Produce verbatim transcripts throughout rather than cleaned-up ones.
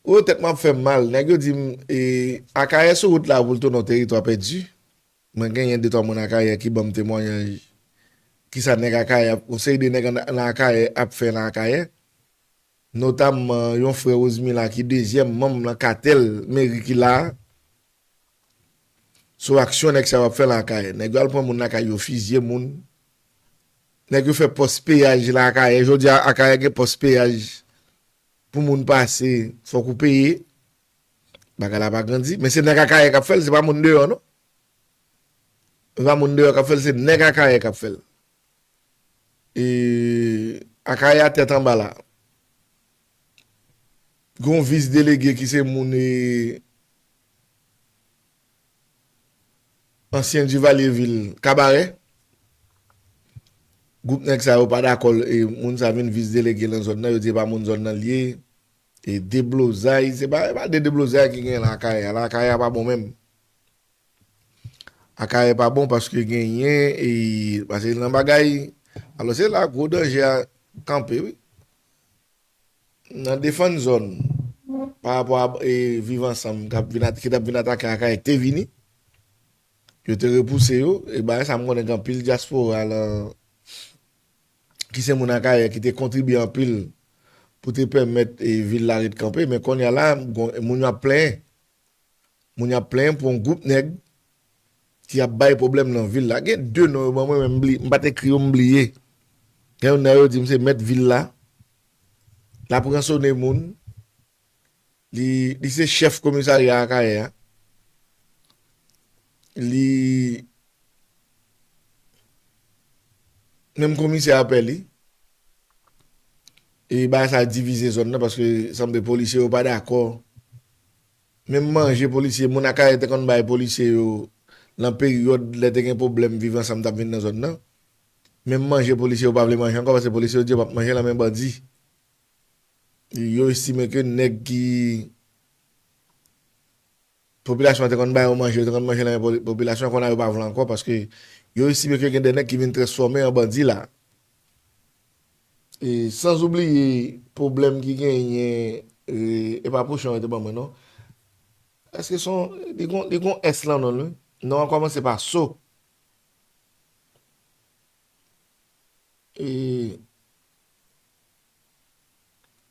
O, tèt mwen ap fè m mal. Nèg yo di m, e, Akayè sou wout la pou l tounen yon teritwa pèdi. Mwen genyen de twa moun Akayè ki ban m temwayaj kisa nèg Akayè ap, yon seri de nèg nan, nan Akayè ap fè nan Akayè. Notamman yon frè Rosemila ki dezyèm manm nan katèl meri ki la a, sou aksyon nèg sa yo ap fè nan Akayè. Nèg yo al pran moun lakay yo, fizye moun. Nèg yo fè pòs peyaj nan Akayè. Jodi a, Akayè gen pòs peyaj pou moun pase, fòk ou peye. Bagay la pa grandi. Men se nèg Akayè k ap fè l, se pa moun deyò, non. Se pa moun deyò k ap fè l, se nèg Akayè k ap fè l. E, Akayè a tèt anba la. Gon vis delege ki se moun, e, ansyen Divalyevil Kabarè. Gwoup nèg sa yo pa dakò, e, moun sa vin vis delege nan zòn nan, yo di e pa moun zòn nan l ye. E deblozay, se pa, e pa de deblozay ki genyen nan Akayè a. Nan Akayè a pa bon menm. Akayè pa bon paske genyen, e, paske nan bagay, alò se la gwo danje a kanpe, wi. Nan defann zòn, pa rapò a, e, Viv Ansanm k ap vin at-, ki t ap vin atake Akayè, ki te vini, yo te repouse yo, e bagay sa m konnen gen anpil dyaspora lan, ki se moun Akayè, ki te kontribye anpil pou te pèmèt, e, vil la ret kanpe, men kounye a la, gon-, moun yo ap plenyen. Moun y ap plenyen pou yon gwoup nèg ki ap bay pwoblèm nan vil la. Gen de non yo ban mwen, men m bli-, m pa t ekri yo, m bliye. Gen youn nan yo di m se mèt vil la. L ap ransone moun. Li, li se chèf komisarya Akayè a. Li menm komisè apèl li. E bagay sa divize zòn nan paske sanble polisye yo pa dakò. Menm manje polisye, moun Akayè te konn bay polisye yo nan peryòd lè te gen pwoblèm Viv Ansanm t ap vin nan zòn nan. Menm manje polisye yo pa vle manje ankò paske polisye yo di yo p ap manje nan men bandi. Yo estime ke nèg ki popilasyon an te konn ba yo manje, yo te konn manje nan men poli-, popilasyon an, kounye a yo pa vle ankò paske yo estime ke gen de nèg ki vin transfòme an bandi la. E, sanzoubliye pwoblèm ki genyen, e, e pa Pouchon yo te ban mwen, non. Èske se yon, li gon, li gon S lan non l, wi. Non an kòmanse pa So. E,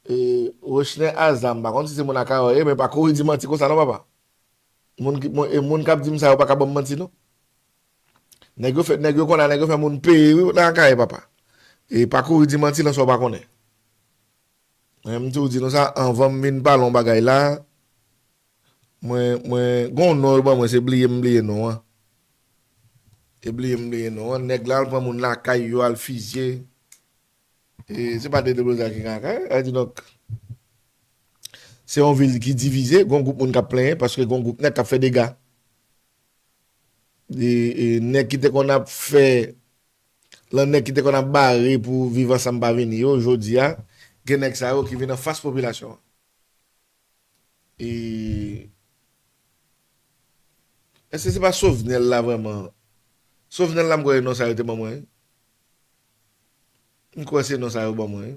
e, Rochnen Aza, m pa konn si se moun Akayè w ye, men pa kouri di manti konsa non, papa. Moun ki, moun, e moun k ap di m sa yo pa ka ban m manti non. Nèg yo fè, nèg yo konn a, nèg yo fè moun peye wi nan Akayè, papa. E pa kouri di manti lan sa w pa konnen. Mwen, m tou di nou sa, anvan m vin pale yon bagay la, mwen, mwen, gon non yo ban mwen, se bliye m bliye non an. Se bliye m bliye non an. Nèg la al pran moun lakay yo, al fizye. E se pa de deblozay ki gen Akayè. Sa vle di donk, se yon vil ki divize, gon gwoup moun k ap plenyen paske gon gwoup nèg k ap fè dega. E, e nèg ki te konn ap fè, lan nèg ki te konn ap bare pou Viv Ansanm pa vini yo, jodi a, gen nèg sa yo ki vin anfas popilasyon an. E èske se pa Sovnèl la vrèman? Sovnèl la, m kwè non sa yo te ban mwen, wi. M kwè se non sa yo ban mwen, wi.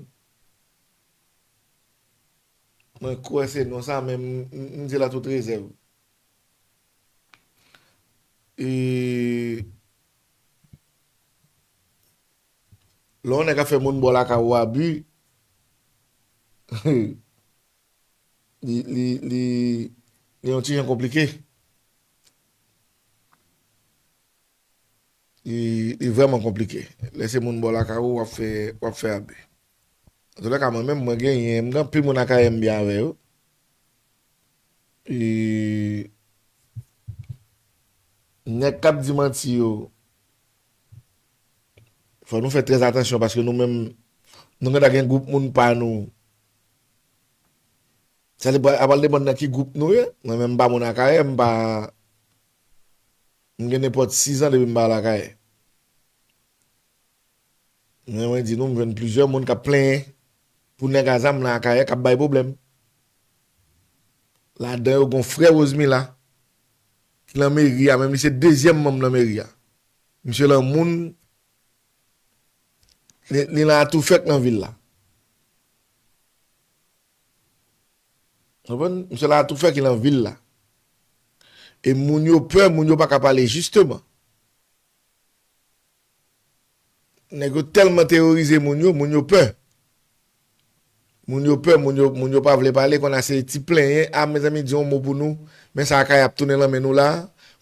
Mwen kwè se non sa, men m, m, m di l an tout rezèv. E lè yon nèg ap fè moun bò lakay ou abi, li, li, li, li yon ti jan konplike. Li, li vrèman konplike. Lè se moun bò lakay ou, w ap fè, w ap fè abi. Antoulèka, mwen menm, mwen genyen, m gen anpil moun Akayè m byen avè yo. E nèg k ap di manti yo, fò nou fè trè atansyon paske nou menm, nou gentan gen gwoup moun pa nou. Sa depann, ap al depann nan ki gwoup nou ye. Mwen menm, m pa moun Akayè, m pa, m gen nenpòt sis zan depi m pa al Akayè. Men mwen di nou, m jwenn plizyè moun k ap plenyen pou nèg a zam nan Akayè k ap bay pwoblèm. Ladan yo, gon frè Rosemila, ki lan meri a, menm li se dezyèm manm nan meri a. Misye lan moun, li, li lan atoufèk nan vil la. Konprann? Misye la tou fè ki nan vil la. E moun yo pè, moun yo pa ka pale jisteman. Nèg yo tèlman teworize moun yo, moun yo pè. Moun yo pè, moun yo, moun yo pa vle pale, konn a se ti plenyen, a mezanmi, di yon mo pou nou, men sa a kay ap tounen nan men nou la,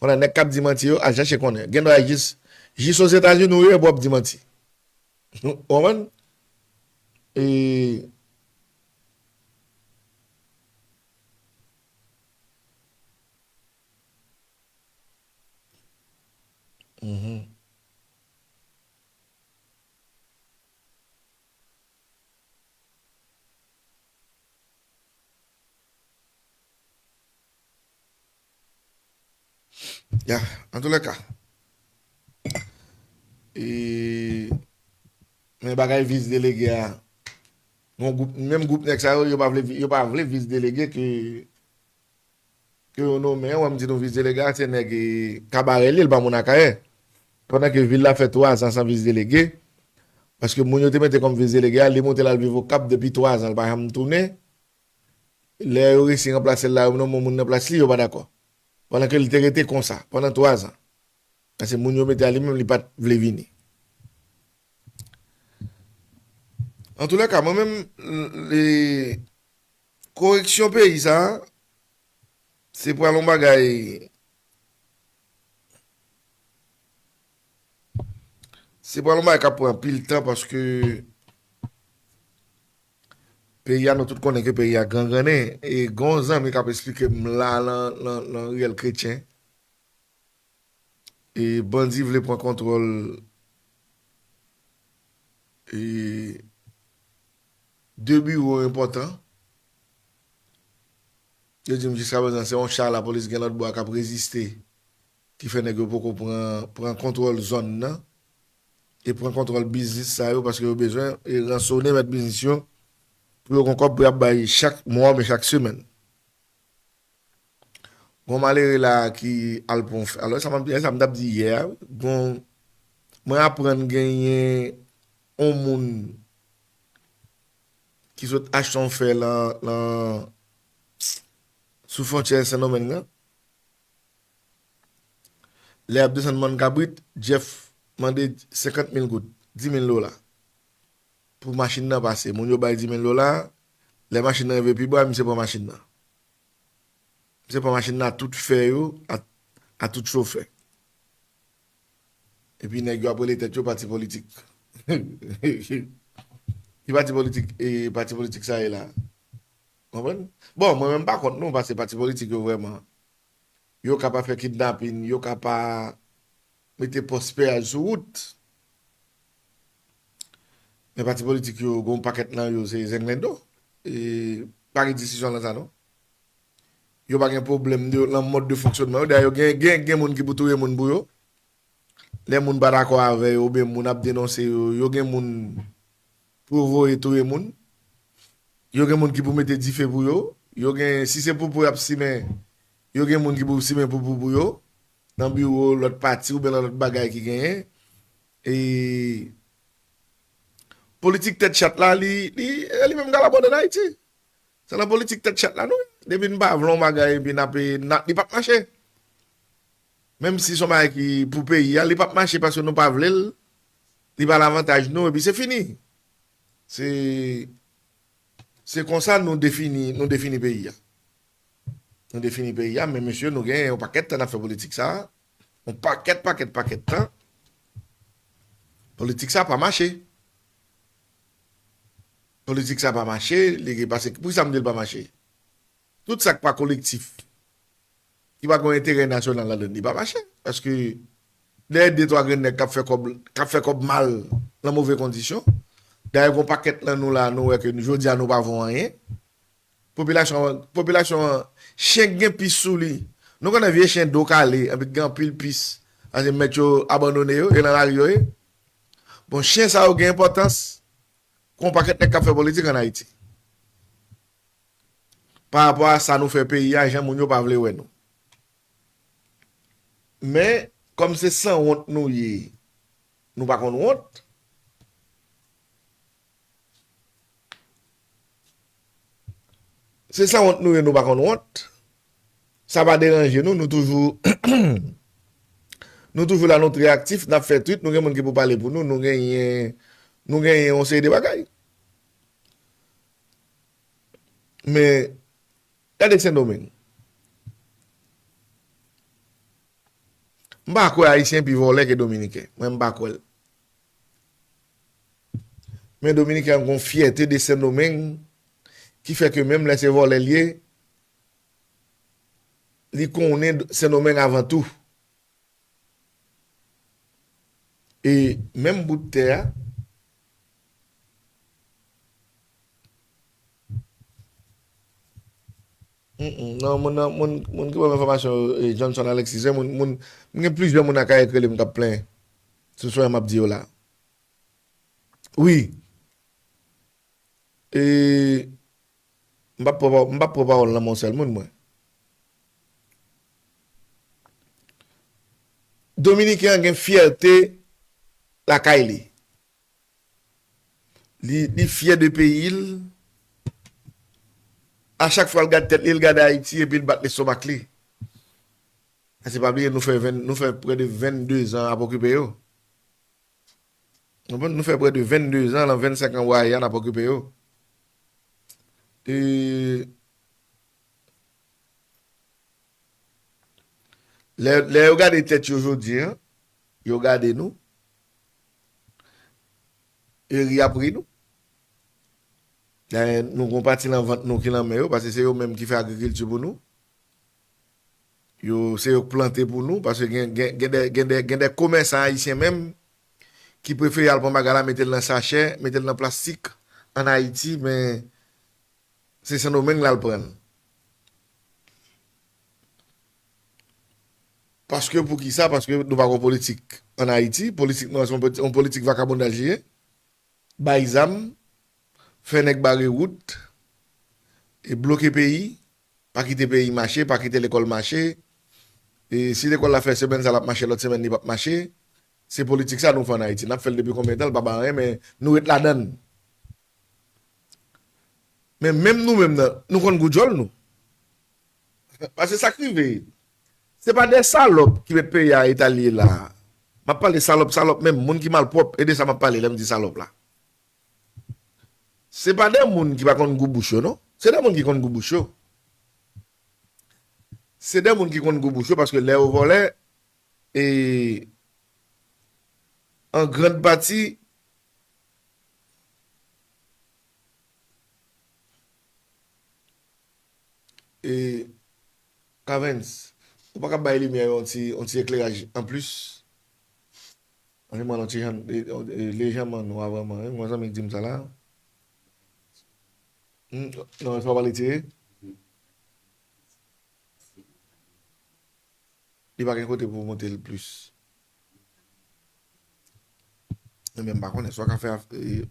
konn a nèg k ap di manti yo, al chache konnen. Gendwa jis, jis Ozetazini ou ye, epi w ap di manti. Ou konprann? E, mhm. Ya, antoulèka. E, men bagay vis delege a, yon gwoup, menm gwoup nèg sa yo, yo pa vle, yo pa vle vis delege ke, ke yo nonmen an, wè m di nou vis delege a, se nèg, e, Kabarè li, l pa moun Akayè. Pandan ke vil la fè twa zan san vis delege, paske moun yo te mete kòm vis delege a, li monte l al viv Okap depi twa zan, l pa janm tounen. Lè yo resi ranplase l la, yo nonmen yon moun nan plas li, yo pa dakò. Pandan ke li te rete konsa, pandan twa zan. Paske moun yo mete a li menm, li pa t vle vini. Antoulèka, mwen menm, le, koreksyon peyi sa a, se pral yon bagay, se pral yon bagay k ap pran anpil tan paske peyi a, nou tout konnen ke peyi a gangrennen. E gen yon zanmi k ap esplike m la nan, nan, nan riyèl kretyen. E bandi vle pran kontwòl, e, de biwo enpòtan. Yo di m jiskaprezan se yon cha lapolis gen lòt bò a k ap reziste, ki fè nèg yo poko pran, pran kontwòl zòn nan e pran kontwòl biznis sa yo, paske yo bezwen, e, ransone mèt biznis yo pou yo gon kòb pou y ap bay chak mwa oubyen chak semèn. Gon malere la ki al pran yon fè. Alò, sa m ap, sa m t ap di yè a, wi. Gon, mwen aprann genyen yon moun ki sot achte yon fè lan, lan, sou fwontyè Sendomeng nan. Lè y ap desann Mòn Kabrit, Jeff mande senkant mil goud, di mil dola, pou machin nan pase. Moun yo bay di mil dola, lè machin nan rive pi ba, misye pran machin nan. Misye pran machin nan a tout fè yo, a, a tout chofè. Epi nèg yo ap rele tèt yo pati politik. Ki pati politik, e, pati politik sa ye la? Konprann? Bon, mwen menm pa kont non, paske pati politik yo vrèman, yo ka pa fè kidnapin, yo ka pa mete pòs peyaj sou wout. Men pati politik yo, gon pakèt nan yo se zenglendo. E pa gen disisyon lan sa non. Yo pa gen pwoblèm de, lan mòd de fonksyonman yo. Dayè yo gen, gen, gen moun ki pou touye moun pou yo. Lè moun pa dakò avè yo, oubyen moun ap denonse yo, yo gen moun pou yo voye touye moun. Yo gen moun ki pou mete dife pou yo. Yo gen, si se poupou y ap simen, yo gen moun ki pou simen poupou pou yo. Nan biwo lòt pati oubyen nan lòt bagay ki genyen. E politik tèt chat la, li, li, li menm ka la bòdè Ayiti. Se nan politik tèt chat la nou ye. Depi n pa vle yon bagay, epi n ap, n ap, li p ap mache. Menm si se yon bagay ki pou peyi a, li p ap mache paske nou pa vle l, li pa lavantaj nou, epi se fini. Se, se konsa nou defini, nou defini peyi a. Nou defini peyi a, men mesye, nou gen yon pakèt tan n ap fè politik sa a. Yon pakèt, pakèt, pakèt tan. Politik sa a pa mache. Politik sa a pa mache, li gen pase. Poukisa m di l pa mache? Tout sa k pa kolektif, ki pa gen enterè nasyonal ladan l, li pa mache. Paske dèyè de twa grenn nèg k ap fè kòb, k ap fè kòb mal, nan move kondisyon. Dayè, gon pakèt nan nou la, nou wè ke jodi a nou pa vo anyen. Popilasyon, popilasyon an, chen k gen pis sou li. Nou konnen vye chen do kale, anpi k gen anpil pis. Paske mèt yo abandone yo, e nan lari yo ye. Bon, chen sa yo gen enpòtans, kon pakèt nèg k ap fè politik ann Ayiti. Pa rapò a sa nou fè peyi a, jan moun yo pa vle wè nou. Men, kòm se sanwont nou ye, nou pa konn wont. Se sanwont nou ye, nou pa konn wont. Sa pa deranje nou, nou toujou, nou toujou la, nou trè aktif, n ap fè tweet, nou gen moun ki pou pale pou nou, nou genyen, nou genyen yon seri de bagay. Men, gade Sendomeng. M pa kwè Ayisyen pi vòlè ke Dominiken. Mwen, m pa kwè l. Men Dominiken an gon fyète de Sendomeng ki fè ke menm lè se vòlè l ye, li konnen Sendomeng avan tou. E menm bout tè a, mm, mm, non, moun nan, moun, moun ki ban m enfòmasyon yo, e, Johnson Alexis, se moun, moun, m gen plizyè moun nan Kayèk rele m k ap plenyen sou sa m ap di yo la. Wi. E, m p ap pran pawòl, m p ap pran pawòl nan men yon sèl moun, mwen. Dominiken an gen fyète lakay li. Li, li fyè de peyi l. A chak fwa l gad tèt li, l gad Ayiti, epi l bat lestomak li. Paske pa bliye, nou fè venn, nou fè prè de vennde zan ap okipe yo. Konprann? Nou fè prè de vennde zan, lan vennsenk an w a ye a, n ap okipe yo. E lè, lè yo gade tèt yo jodi a, yo gade nou, e ri ap ri nou. Dayè, nou gon pati lan vant nou ki lan men yo, paske se yo menm ki fè agrikilti pou nou. Yo, se yo k plante pou nou, paske gen, gen, gen de, gen de, gen de komèsan ayisyen menm ki prefere al pran bagay la, mete l nan sachè, mete l nan plastik ann Ayiti, men se Sendomeng l al pran l. Paske, poukisa? Paske nou pa gon politik ann Ayiti, politik nou an se yon poli-, yon politik vakabondaj li ye. Bay zam, fè nèg bare wout, e bloke peyi, pa kite peyi mache, pa kite lekòl mache. E si lekòl la fè semèn sa l ap mache, lòt semèn li p ap mache. Se politik sa nou fè ann Ayiti. N ap fè l depi konbyen tan, l pa bay anyen, men nou ret ladan l. Men menm nou menm nan, nou konn goudjòl nou. Paske sa k rive, se pa de salòp ki met peyi a eta l ye la. M ap pale salòp, salòp menm, moun ki malpwòp, e de sa m ap pale lè m di salòp la. Se pa de moun ki pa konn gou bouch yo, non. Se de moun ki konn gou bouch yo. Se de moun ki konn gou bouch yo, paske lè yo vòlè, e an grann pati, e Cavens, ou pa ka bay limyè yon ti, yon ti ekleraj anplis? Ann mwen yon ti jan, e, e, lejanman nou a vrèman, wi, mwen zanmi k di m sa la. Hmm, non, sa w pale tire? Li pa gen kote pou w monte l plis. Ebyen, m pa konnen, swa ka fè af-, e,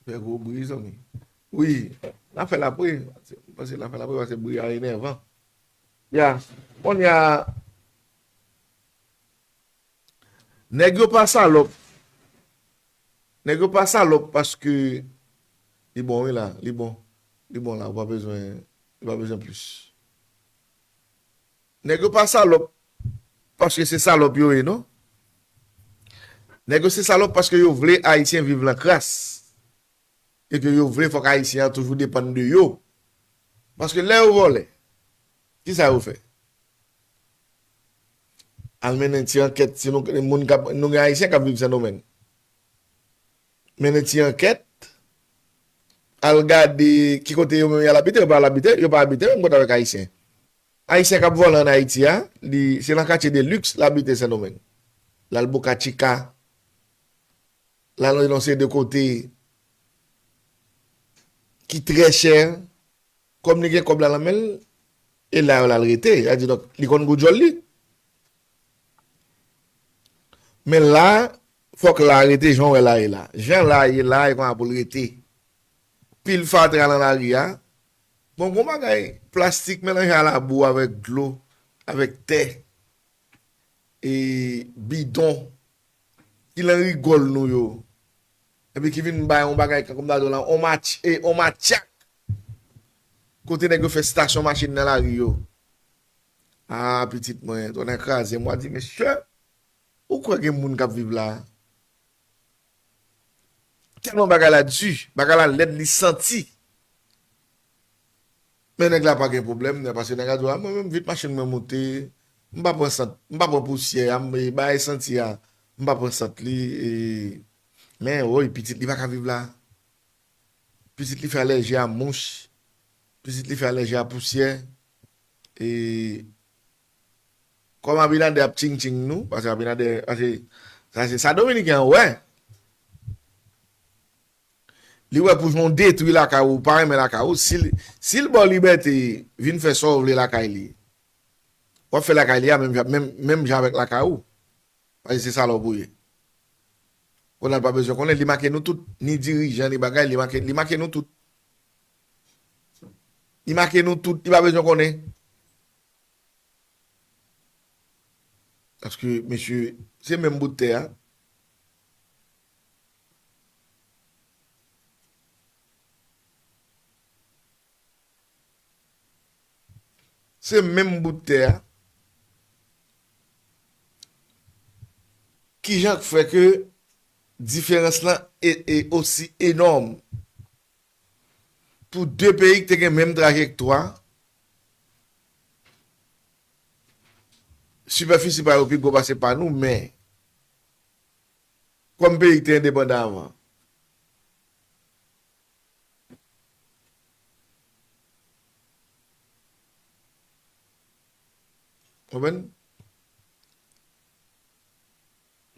fè gwo bri, zanmi. Wi, n a fè l apre. M panse n a fè l apre, paske bri a enèvan. Ya, kounye a, nèg yo pa salòp. Nèg yo pa salòp paske li bon, wi, la, li bon. Li bon, la, ou pa bezwen, li pa bezwen plis. Nèg yo pa salòp paske se salòp yo ye, non. Nèg yo se salòp paske yo vle Ayisyen viv lan kras. E ke yo vle fòk Ayisyen an toujou depann de yo. Paske lè yo vòlè, kisa yo fè? Al mennen ti ankèt, si nou, moun k ap, nou gen Ayisyen k ap viv Sendomeng. Mennen ti ankèt, al gade ki kote yo menm y al abite, yo pa al abite, yo pa abite menm kote avèk Ayisyen. Ayisyen k ap vòlè ann Ayiti a, li, se nan katye de liks l abite Sendomeng. L al Boca Chica, l al nan yon seri de kote ki trè chè, kòm li gen kòb la nan men l, e la yo l al rete. Sa di, donk, li konn gou djòl li. Men la, fòk la rete jan w wè la ye la. Jan la ye la, e konsa pou l rete. Pil fatra nan lari a. Bon, gon bagay, plastik melanje a labou avèk dlo, avèk tè, e bidon, ki lan rigòl nou yo. Epi ki vin bay yon bagay kòm ta di w la, on match, e on matyak. Kote nèg yo fè stasyon machin nan lari yo. Ah, pitit mwen, tonnè kraze m, w a di, mesye, ou kwè gen moun k ap viv la? Tèlman bagay la di, bagay la lèd, li santi. Men nèg la pa gen pwoblèm, paske nèg la di, a, mwen menm, vit machin mwen moute, m pa pran sant, m pa pran pousyè a, m, e, bagay santi a, m pa pran sant li, e, men, woy, pitit li pa ka viv la. Pitit li fè alèji a mouch, pitit li fè alèji a pousyè, e, kòm Abinader ap tching tching nou, paske Abinader, paske sa se sa Dominiken an wè. Li wè pou jan w detwi lakay ou, ou pa renmen lakay ou, si l, si l ba w libète vin fè sa w vle lakay li, w ap fè lakay li a menm jan, menm, menm jan avèk lakay ou. Paske se salòp ou ye. Kounye a l pa bezwen konnen, li make nou tout, ni dirijan, ni bagay, li make, li make nou tout. Li make nou tout, li pa bezwen konnen. Paske, mesye, se menm bout tè a. Se menm bout tè a. Kijan k fè ke diferans lan e, e osi enòm? Pou de peyi ki te gen menm trajektwa, sipèfisi pa yo pi gwo pase pa nou, men kòm peyi ki te endepandan avan. Konprann?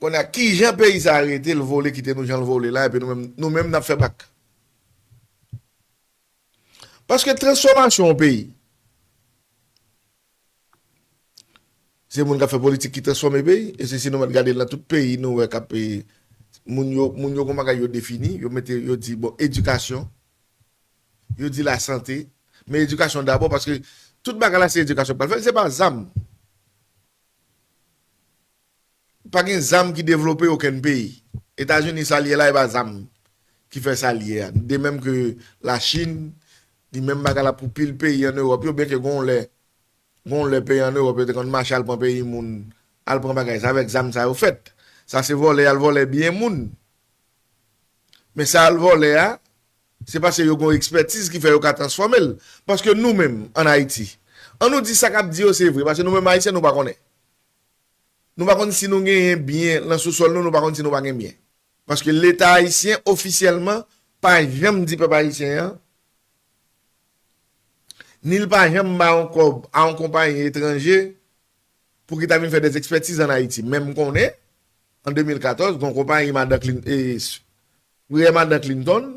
Kounye a, kijan peyi sa a rete, l vole, kite nou jan l vole la, epi nou menm, nou menm n ap fè bak? Paske transfòmasyon yon peyi, se moun k ap fè politik ki transfòme peyi, e se si nou mèt gade l nan tout peyi, nou wè k ap, e, moun yo, moun yo gon bagay yo defini, yo mete, yo di, bon, edikasyon, yo di lasante, men edikasyon dabò, paske tout bagay la se edikasyon k pral fè l, se pa zam. Pa gen zam ki devlope okenn peyi. Etazini, sa l ye la, e pa zam ki fè sa l ye a. De menm ke Lachin, li menm bagay la pou pil peyi ann Ewòp yo, byenke gon lè, gon lè peyi ann Ewòp yo te konn mache al pran peyi moun, al pran bagay. Se avèk zam sa yo fèt. Sa se vòlè, y al vòlè byen moun. Men sa y al vòlè a, se paske yo gon ekspètiz ki fè yo ka transfòme l. Paske nou menm, ann Ayiti, ann nou di sa k ap di yo se vre, paske nou menm Ayisyen, nou pa konnen. Nou pa konn si nou genyen byen nan sousòl nou, nou pa konn si nou pa gen byen. Paske Leta ayisyen, ofisyèlman, pa janm di pèp ayisyen an, ni l pa janm ba yon kòb a yon konpayi etranje pou ki ta vin fè dèzekspètiz ann Ayiti. Men m konnen, an de mil katòz, gon konpayi madan Clin-, e, s-, priyè madan Clinton,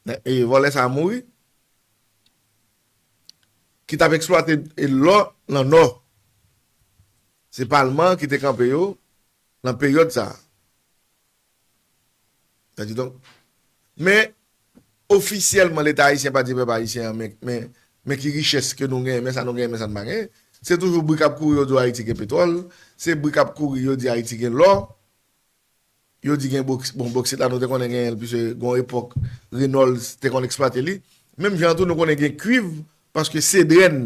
e, vòlè sa a mouri, ki t ap eksplwate, e, lò nan Nò. Se palman ki te kanpe yo nan peryòd sa a. Sa di donk, men ofisyèlman, Leta ayisyen pa di pèp ayisyen an, men, men, men ki richès ke nou genyen, men sa nou genyen, men sa n pa genyen. Se toujou bri k ap kouri, yo di w Ayiti gen petwòl, se bri k ap kouri, yo di Ayiti gen lò, yo di gen boks-, bon, boksit la nou te konnen genyen l, piske gon epòk Reynolds te konn eksplwate li. Menm jan an tou, nou konnen gen kwiv, paske Sedrèn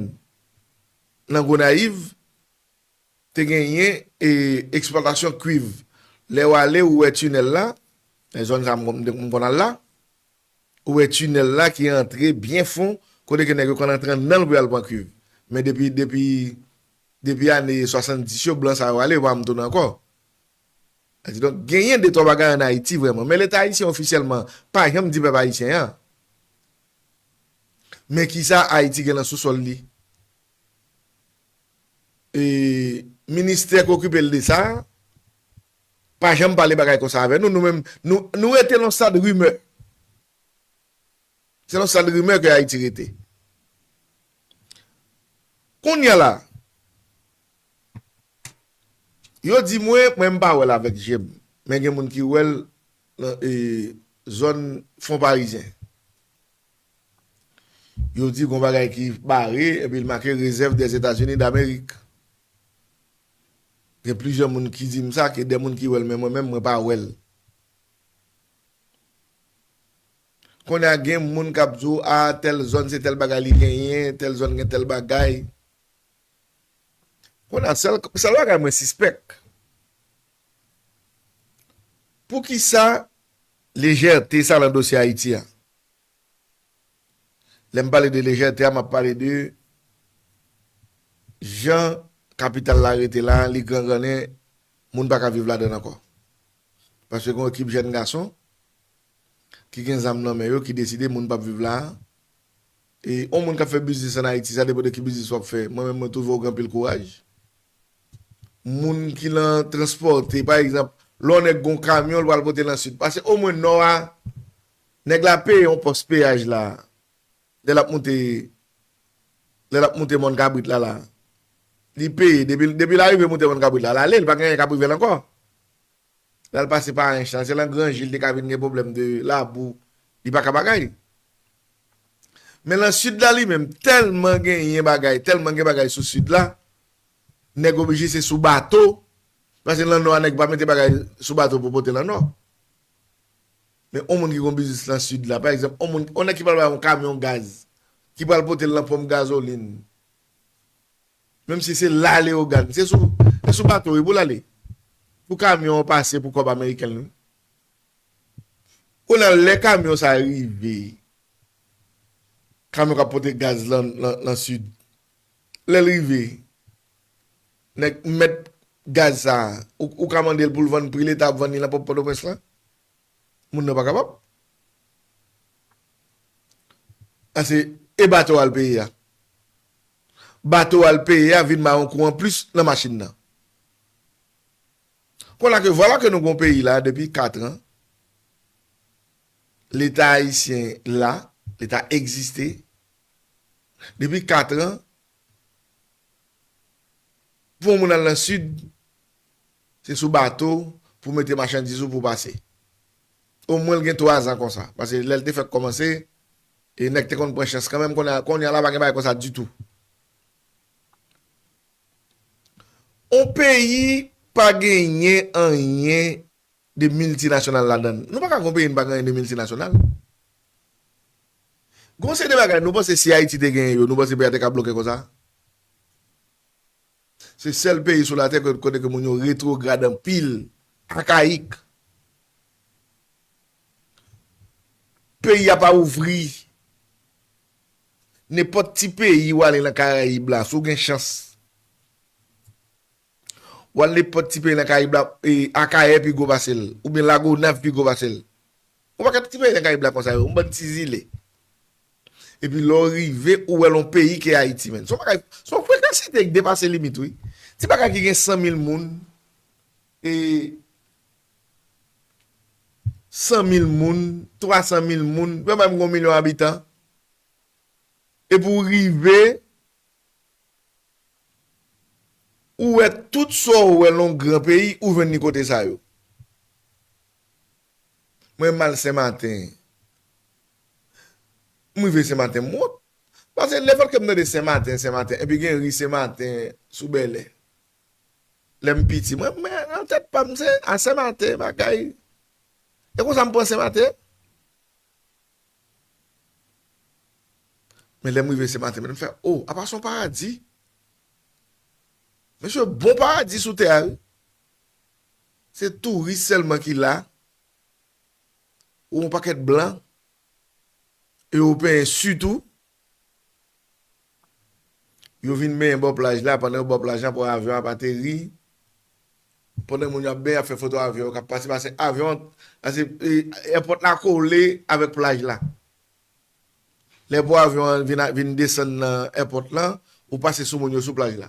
nan Gonayiv, te genyen, e, eksplwatasyon kwiv. Lè w ale, ou wè tinèl la, e, zòn sa a, m, m, m konn al la, ou wè tinèl la ki antre byen fon, kote ke nèg yo konn antre anndan l pou y al pran kwiv. Men depi, depi, depi ane swasanndis yo, blan sa yo ale, yo pa janm tounen ankò. Sa di donk, genyen de twa bagay ann Ayiti vrèman. Men Leta ayisyen ofisyèlman pa janm di pèp ayisyen an. Men kisa Ayiti gen nan sousòl li? E, ministè k okipe l de sa, pa janm pale bagay konsa avè nou. Nou menm, nou, nou rete nan stad rimè. Se nan stad rimè ke Ayiti rete. Kounye a la, yo di mwen, mwen m pa wè l avèk je m, men gen moun ki wè l nan, e, zòn Fon Parizyen. Yo di gon bagay ki bare, epi l make Réserve des États-Unis d'Amérique. Gen plizyè moun ki di m sa, ke de moun ki wè l, men mwen menm, mwen pa wè l. Kounye a gen moun k ap di w, a, tèl zòn se tèl bagay li genyen, tèl zòn gen tèl bagay. Kounye a, sèl, sèl bagay mwen sispèk, poukisa lejète sa nan dosye Ayiti a? Lè m pale de lejète a, m ap pale de jan kapital la rete la, li gran grannen, moun pa ka viv ladan l ankò. Paske gen yon ekip jèn gason ki gen zam nan men yo, ki deside moun p ap viv la. E yon moun k ap fè biznis ann Ayiti, sa depann de ki biznis w ap fè. Mwen menm, mwen twouve w gen anpil kouraj. Moun ki nan transpòte, pa egzanp, lè yon nèg gen yon kamyon, l pral pote l nan Sid. Pase omwen Nò a, nèg la peye yon pòs peyaj la. Lè l ap moute, lè l ap moute Mòn Kabrit la, la. Li peye, depi, depi l arive moute Mòn Kabrit la, l ale, li pa gen anyen k ap rive l ankò. L al pase pa Ench lan, se nan Granji li te ka vin gen pwoblèm de labou, li pa ka bagay. Men nan Sid la li menm, tèlman genyen bagay, tèlman gen bagay sou Sid la, nèg oblije se sou bato, paske nan Nò a nèg pa mete bagay sou bato pou pote nan Nò. Men yon moun ki gen yon biznis nan Sid la, pa egzanp, yon moun, yon nèg ki pral bay yon kamyon gaz, ki pral pote l nan ponp gazolin, menm si se la Leyogàn, se sou, se sou bato wi pou l ale. Pou kamyon an pase pou kòb ameriken l wi. Kounye a, lè kamyon sa rive, kamyon k ap pote gaz lan, lan, lan Sid, lè l rive, nèg mèt gaz sa, ou, ou ka mande l pou l vann pri Leta ap vann li nan pòp Pòtoprens lan? Moun nan pa kapab. Pase e bato a l peye a. Bato a l peye a vin bay yon kou anplis nan machin nan. Kounye a ke, vwala ke nou gen yon peyi la depi kat an, Leta ayisyen la, Leta egziste. Depi kat an, pou yon moun al nan Sid, se sou bato pou mete machandiz ou pou pase. Omwen l gen twa zan konsa. Pase lè l te fèk kòmanse, e nèg te konn pran chans kanmenm, kounye a, kounye a la pa gen bagay konsa ditou. On peyi pa genyen anyen de miltinasyonal ladan l. Nou pa ka gen on peyi n pa gen anyen de miltinasyonal. Gon seri de bagay, nou panse si Ayiti te genyen yo, nou panse peyi a te ka bloke konsa? Se sèl peyi sou latè kote, kote ke moun yo retwograd anpil, akayik. Peyi a pa ouvri. Nenpòt ti peyi w ale nan Karayib la, si w gen chans, w al nenpòt ti peyi nan Karayib la, e, Akayè pi gwo pase l, oubyen Lagonav pi gwo pase l. Yon pakèt ti peyi nan Karayib la konsa yo, yon bann ti zile. Epi lè w rive, ou wè l yon peyi ke Ayiti, menn. Se yon bagay, se yon frekansite ki depase limit, wi. Ti bagay ki gen san mil moun, e, san mil moun, twa san mil moun, menm yon milyon abitan. Epi w rive, ou wè tout sa w wè nan yon gran peyi, ou jwenn li kote sa yo. Mwen, m al Senmaten. M rive Senmaten, m wont. Paske lefèt ke m tande Senmaten, Senmaten, epi gen ri Senmaten sou Bèlè. Lè m piti, mwen, mwen, nan tèt pa m, se a Senmaten, bagay. E konsa m pran Senmaten. Men lè m rive Senmaten, men m fè, o, apa se yon paradi? Mesye, bon paradi sou tè a, wi. Se touris sèlman ki la, ou yon pakèt blan, ewopeyen sitou, yo vin benyen bò plaj la, pandan yo bò plaj la, pou avyon ap ateri. Pandan moun yo ap benyen, ap fè foto avyon yo k ap pase, pase avyon, pase, e, èpòt la kole avèk plaj la. Lè pou avyon an vin, vin desann nan èpòt lan, ou pase sou moun yo sou plaj la.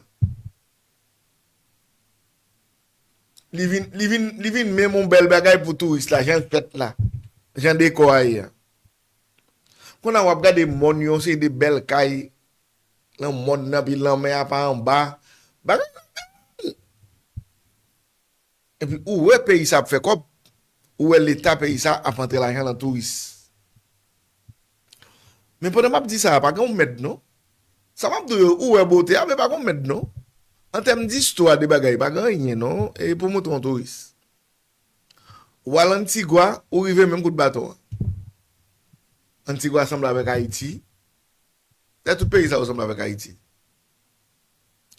Li vin, li vin, li vin menm yon bèl bagay pou touris la, jan l fèt la, jan dekò a ye a. Kounye a w ap gade mòn yo, yon seri de bèl kay nan mòn nan, pi lanmè a pa anba. Bagay yo bèl. Epi ou wè peyi sa ap fè kòb, ou wè leta peyi sa ap antre lajan nan touris. Men pandan m ap di sa a, pa gen yon mèd non. Sa m ap di w yo, ou wè bote a, men pa gen yon mèd non. An tèm distwa de bagay, pa gen anyen non, e pou montre yon touris. W al Antigwa, ou rive menm kout baton an. Antigwa sanble avèk Ayiti. Lè tout peyi sa yo sanble avèk Ayiti.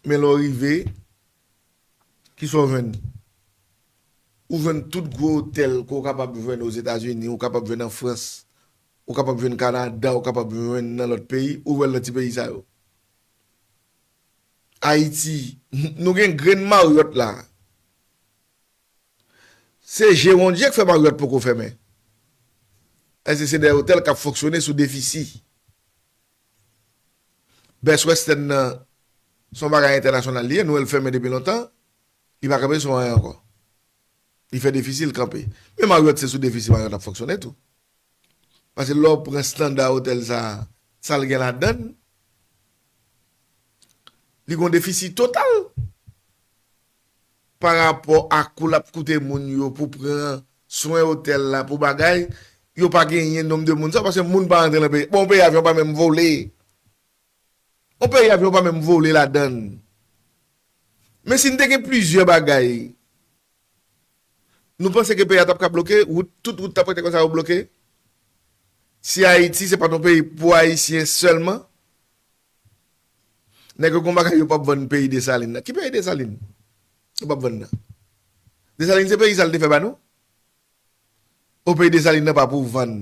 Men lè w rive, kisa w jwenn? Ou jwenn tout gwo otèl ke w kapab jwenn Ozetazini, ou kapab jwenn an Frans, ou kapab jwenn Kanada, ou kapab jwenn nan lòt peyi, ou jwenn nan ti peyi sa yo. Ayiti, nou gen grenn Marriott la. Se je Bondye k fè Marriott poko fèmen. Èske se de otèl k ap fonksyone sou defisi? Best Western nan, se yon bagay entènasyonal li ye, nou wè l fèmen depi lontan, li pa kanpe sou anyen ankò. Li fè defisi l kanpe. Men Marriott se sou defisi Marriott ap fonksyone tou. Paske lè w pran estanda otèl sa, sa l gen ladan l, li gen yon defisi total pa rapò a kou l ap koute moun yo pou pran swen otèl la, pou bagay, yo pa genyen nonm de moun sa, paske moun pa rantre nan peyi. Bon, peyi avyon pa menm vole. Yon peyi avyon pa menm vole ladan l. Men si n te gen plizyè bagay, nou panse ke peyi a t ap ka bloke, wout, tout wout t ap rete konsa yo bloke? Si Ayiti se pa t yon peyi pou Ayisyen sèlman, nèg yo gon bagay yo p ap vann peyi Desalin nan. Ki peyi Desalin? Yo p ap vann nan. Desalin se peyi sa l te fè ba nou? O peyi Desalin nan pa pou vann.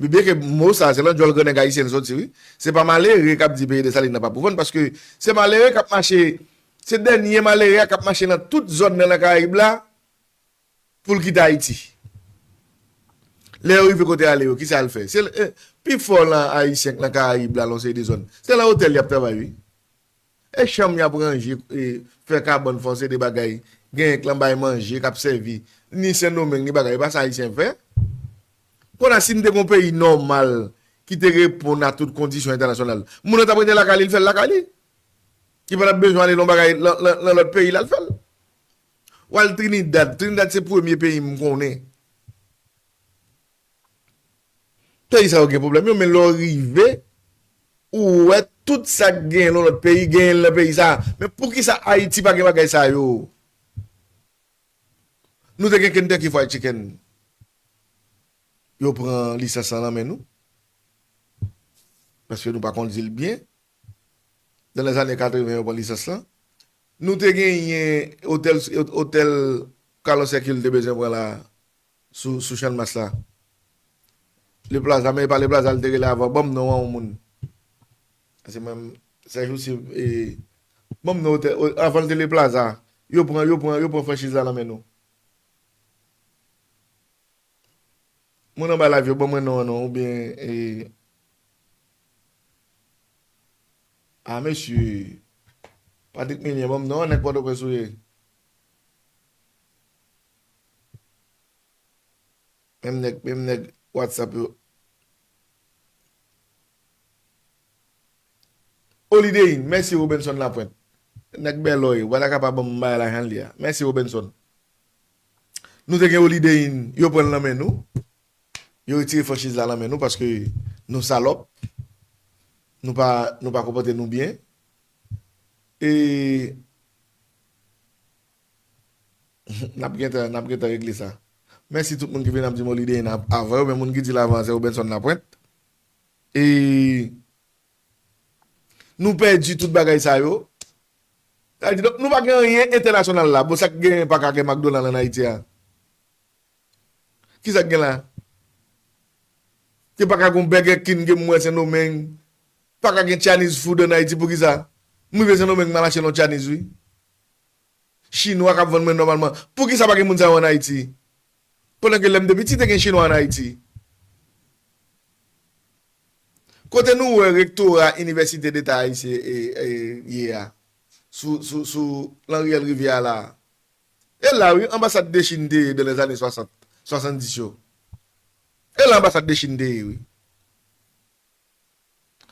Men byenke mo sa, se nan djòl grannèg ayisyen l soti, wi. Se pa malere k ap di peyi Desalin nan pa pou vann, paske se malere k ap mache, se dènye malere a k ap mache nan tout zòn nan, nan Karayib la, pou l kite Ayiti. Lè yo rive kote ale yo, kisa l fè? Se, eh, pifò nan Ayisyen k nan Karayib la, nan yon seri de zòn, se nan otèl y ap travay, wi. E chanm y ap ranje, e, fè kabann, fè yon seri de bagay. Genyen k lan bay manje, k ap sèvi. Ni Sendomeng, ni bagay. E pa sa Ayisyen fè. Kounye a, si n te gen yon peyi nòmal, ki te reponn a tout kondisyon entènasyonal, moun nan t ap rete lakay li, l fè l lakay li. Li pa t ap bezwen ale nan bagay, nan, nan, nan lòt peyi, l al fè l. W al Trinidad. Trinidad se premye peyi m konnen. Peyi sa yo gen pwoblèm yo, men lè w rive, ou wè tout sa k genyen nan lòt peyi, genyen l nan peyi sa. Men poukisa Ayiti pa gen bagay sa yo? Nou te gen Kentucky Fried Chicken. Yo pran lisans lan nan men nou. Paske nou pa kondi l byen. Dans les années quatre-vingts, yo pran lisans lan. Nou te genyen otèl, otèl Carlos Hercule te bezwen pran la, sou, sou Channmas la. Le Plaza, men e pa Le Plaza, li te rele avan. Ban m non an, yon moun. Se mwen, se jou si, e, ban m non otèl, o, avan l te Le Plaza. Yo pran, yo pran, yo pran franchiz la nan men nou. Moun anba live yo, ban mwen non an non, oubyen, e, a, mesye. Patrick Milien, ban m non an, nèg Pòtoprens ou ye? Menm nèg, menm nèg WhatsApp yo. Holiday Inn, mèsi Robenson Lapointe. Nèg Bèlòy, w pa ta ka pa ban m bagay la jan l ye a. Mèsi Robenson. Nou te gen Holiday Inn, yo pran l nan men nou. Yo retire franchiz la nan men nou paske nou salòp. Nou pa, nou pa konpòte nou byen. E n ap gentan, n ap gentan regle sa. Mèsi tout moun ki vin ap di m Holiday Inn ap, avan yo, men moun ki di l avan an se Robenson Lapointe. E nou pèdi tout bagay sa yo. Sa vle di, donk, nou pa gen anyen entènasyonal la. Bon, sa k genyen pa ka gen McDonald ann Ayiti a? Kisa k gen la? Te pa ka gen yon Burger King ke m wè Sendomeng. Pa ka gen Chinese food ann Ayiti, poukisa? M rive Sendomeng, m al achte yon Chinese, wi. Chinwa k ap vann mwen nòmalman. Poukisa pa gen moun sa yo ann Ayiti? Pandan ke lè m te piti, te gen Chinwa ann Ayiti. Kote nou wè rektora Inivèsite Deta Ayisyen, e, e, ye a? Sou, sou, sou Lanriyèl Rivyè a la a. E la, wi, anbasad de Chin te ye dans les années soixante, swasanndis yo. E la anbasad de Chin te ye, wi.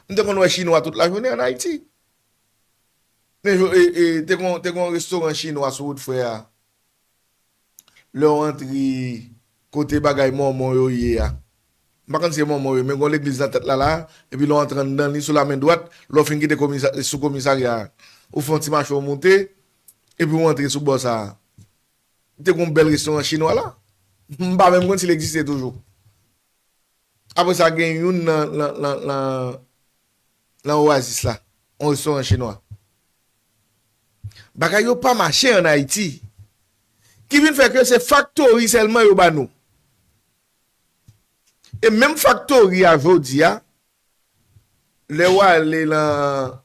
M te konn wè Chinwa tout lajounen ann Ayiti. Men, e, e, te gon, te gon restoran Chinwa sou wout Frè a. Lè w antre kote bagay Mòmon yo ye a. M pa konn si se Mòmon yo, men gon legliz nan tèt la la, epi lè w antre anndan li sou lamen dwat, lè w fin kite komisa-, sou komisarya a, ou fè yon ti mache w moute, epi w antre sou bò sa a. Te gon bèl restoran chinwa la. M pa menm konn si l egziste toujou. Apre sa, gen youn nan, nan, nan, nan, nan Oasis la, yon restoran chinwa. Bagay yo pa mache ann Ayiti. Ki vin fè ke se faktori sèlman yo ba nou. E menm faktori a jodi a, lè w ale nan,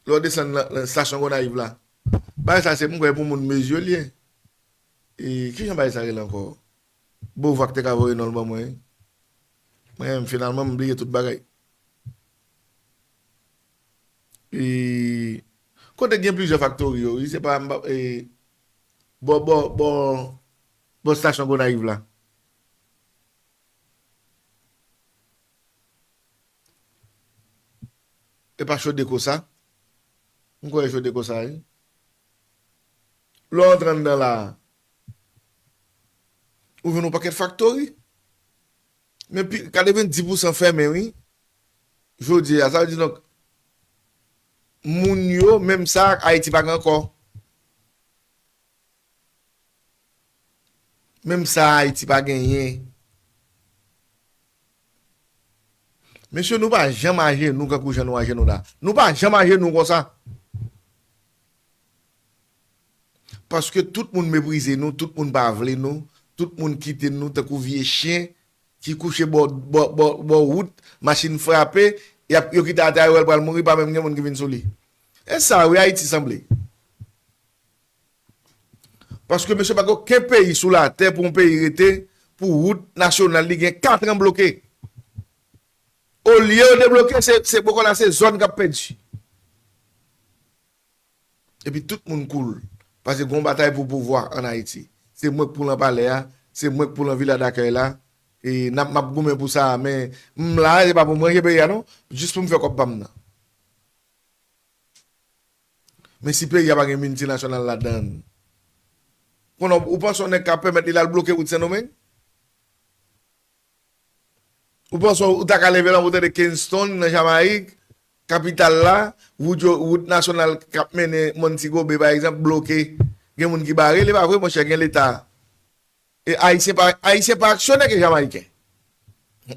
lè w desann nan, nan estasyon Gonayiv la, bagay sa se m kwè pou moun Mezye li ye. E kijan bagay sa rele ankò? Bovwa k te ka voye non l ban mwen wi. Mwen menm, finalman, m bliye tout bagay. E kote gen plizyè faktori yo, wi, se pa, m pa, e, bò, bò, bò, bò estasyon Gonayiv la. E pa Chodeco sa. M kwè Chodeco sa, wi. Lè w antre anndan la, ou jwenn yon pakèt faktori. Men pi, katrevenndis pousan fèmen, wi. Jodi a, sa vle di, donk, moun yo, menm sa, Ayiti pa gen ankò. Menm sa, Ayiti pa genyen. Mesye, nou pa janm ajenou kankou jan nou ajenou la. Nou pa janm ajenou konsa. Paske tout moun meprize nou, tout moun pa vle nou, tout moun kite nou tankou vye chen ki kouche bò, bò, bò, bò wout, machin frape, y ap, yo kite atè a, yo wè l pral mouri, pa menm gen moun ki vin sou li. E sa, wi, Ayiti sanble. Paske, mesye, pa gen okenn peyi sou latè pou yon peyi rete, pou wout nasyonal li gen kat an bloke. Olye yo debloke, se, se bò kote la, se zòn k ap pèdi. Epi tout moun cool. Paske gon batay pou pouvwa ann Ayiti. Se mwen k pou lan palè a, se mwen k pou lan vila dakèy la. E n ap, m ap goumen pou sa, men m la, se pa pou m ranje peyi a non, jis pou m fè kòb pa m nan. Men si peyi a pa gen miltinasyonal ladan l, konnen ou panse yon nèg ka pèmèt li l al bloke wout Sendomeng? Ou panse ou ta ka leve la, ou tande Kingston nan Jamayik, kapital la, wout yo, wout nasyonal k ap mennen Montego Bay, pa egzanp, bloke. Gen moun ki bare, li pa vre, monchè, gen Leta. E Ayisyen pa, Ayisyen pa aksyonè ke Jamayiken.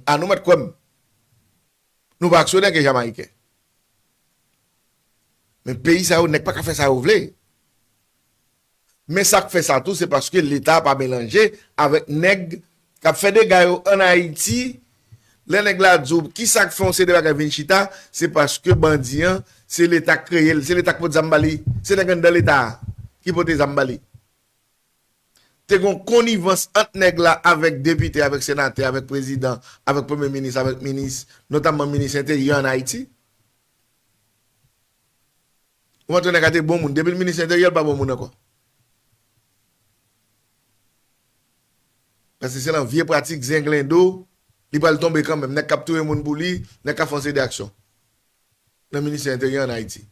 A nou mèt kwè m. Nou pa aksyonè ke Jamayiken. Men peyi sa yo, nèg pa ka fè sa yo vle. Men sa k fè sa tou, se paske Leta pa melanje avèk nèg k ap fè dega yo ann Ayiti. Lè nèg la di w, kisa k fè yon seri de bagay vin chita, se paske bandi an, se Leta k kreye l, se Leta k pote zam ba li, se nèg anndan Leta a ki pote zam ba li. Te gen yon konivans ant nèg la avèk depite, avèk senatè, avèk prezidan, avèk premye minis, avèk minis, notamman minis enteryè ann Ayiti. Ou montre nèg la te bon moun. Depi l minis enteryè, l pa bon moun ankò. Paske se lan vye pratik zenglendo, li pral tonbe kanmenm. Nèg k ap touye moun pou li, nèg k ap fè yon seri de aksyon nan ministè enteryè ann Ayiti.